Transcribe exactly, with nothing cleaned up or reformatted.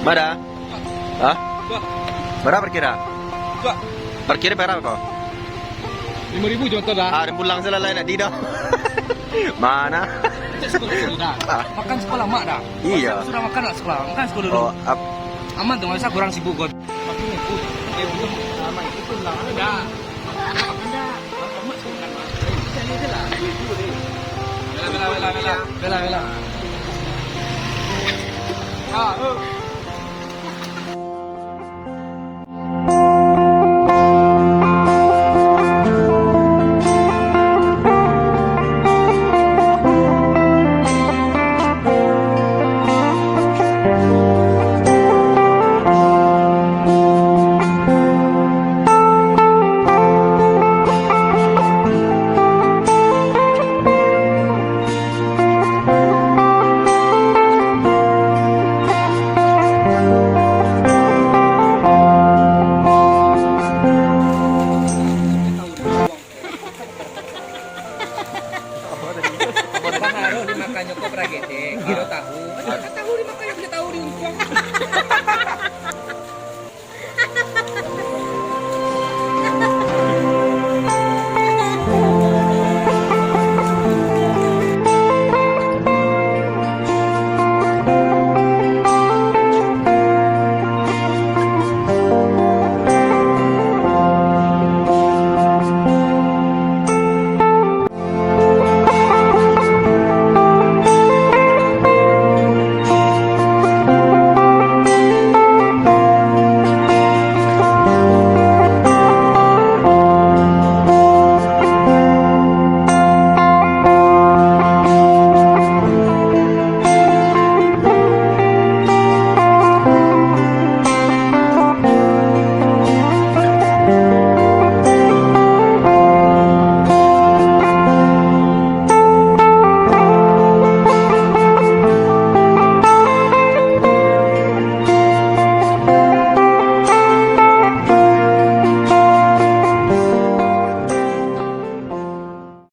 Bara? Hah? Bara parkir? Parkir bara ko? Limo ribu jo motor Da. Ah, pulang salah lain nak di dah. Mana? Cek sekolah dulu Da. Ah. Makan sekolah mak Da. Iya. Sudah makan nak sekolah? Makan sekolah dulu. Oh, ap- Aman tu, masa kurang sibuk kau. Bela, bela, bela, bela. Bela, bela. Ah, oh.